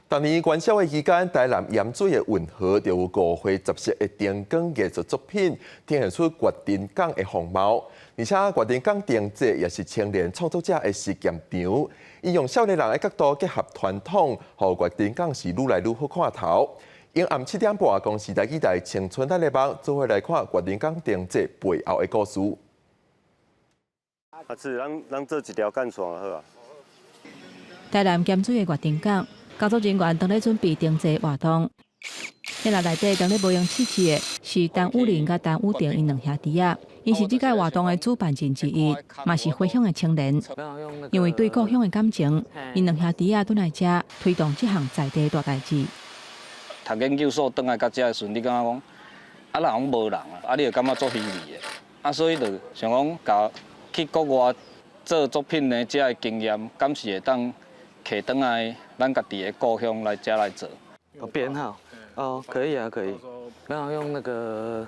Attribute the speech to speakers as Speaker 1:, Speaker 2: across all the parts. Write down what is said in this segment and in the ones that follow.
Speaker 1: 逐年元宵的期間，台南鹽水的運河就有五花十色的燈光藝術作品，呈現出月津港的風貌。而且月津港燈節也是青年創作者的實驗場，𪜶用少年人的角度結合傳統，予月津港是愈來愈好看頭。晚暗7點半，公視台語台青春咱的夢，做伙來看月津港燈節背後的故事。
Speaker 2: 啊，是，咱咱做一條幹線好啊。
Speaker 3: 台南鹹水的月津港，工作人員當咧準備燈節活動。彼內內底當咧無閒試試的是陳武林佮陳武定𪜶兩兄弟仔，𪜶是這屆活動的主辦人之一，嘛是回鄉的青年。因為對故鄉的感情，𪜶兩兄弟仔轉來遮推動這項在地大代誌。
Speaker 4: 讀研究所轉來到遮的時陣，你感覺講，啊，人攏無人啊，啊，你就感覺足虛偽的，啊，所以就想講，共去國外做作品的遮的經驗，敢是會當提轉來咱家己的故鄉來遮來做。
Speaker 5: 哦，編號，哦，可以啊，可以，沒有用那個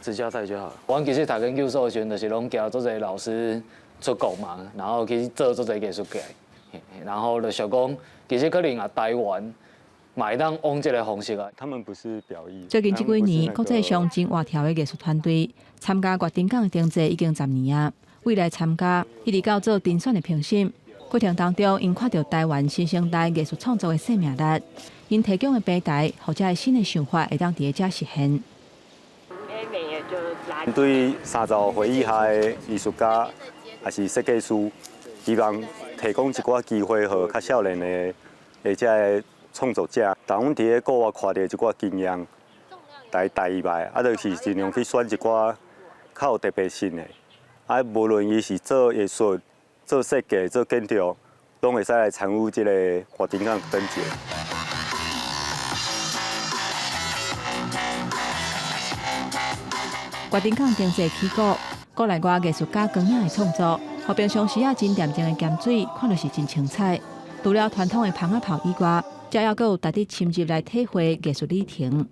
Speaker 5: 紙膠帶就好。阮其實讀研究所的時陣，就是攏交足濟老師出國嘛，然後去做足濟藝術家，然後就想講，其實可能啊台灣嘛會當往這個方式啊。
Speaker 2: 他們不是表意。
Speaker 3: 最近這幾年，國際上真活跳的藝術團隊參加月津港的燈節已經10年啊，未來參加一直到做評選的評審過程當中，𪜶看著台灣新生代藝術創作的生命力，𪜶提供的平台，予遮新的想法會當佇遮實現。
Speaker 2: 對35歲以下的藝術家，抑是設計師，希望提供一寡機會，予較少年的的這个創作者。但阮佇咧國外看著一寡經驗，來帶入來，啊，就是盡量去選一寡較有特別性的。啊，無論伊是做藝術、做設計、做建築，攏會使來參與這個月津港燈節。
Speaker 3: 月津港燈節起鼓，國內外藝術家光影的創作，予平常時仔真恬靜的鹹水，看著是真精彩。除了傳統的蜂仔炮以外，遮猶閣有值得深入來體會藝術旅程。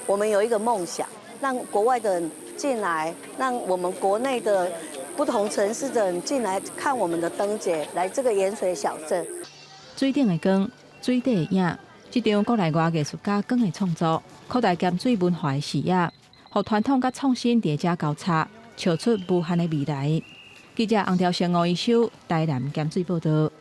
Speaker 6: 我們有一個夢想，讓國外的人進來，讓我們國內的不同城市的人進來看我們的燈節，來這個鹽水小鎮。
Speaker 3: 水頂的光，水底的影，這場國內外藝術家光的創作，擴大鹹水文化的視野，予傳統佮創新佇遮交叉，笑出無限的未來。記者洪兆成、吳一修，台南鹹水報導。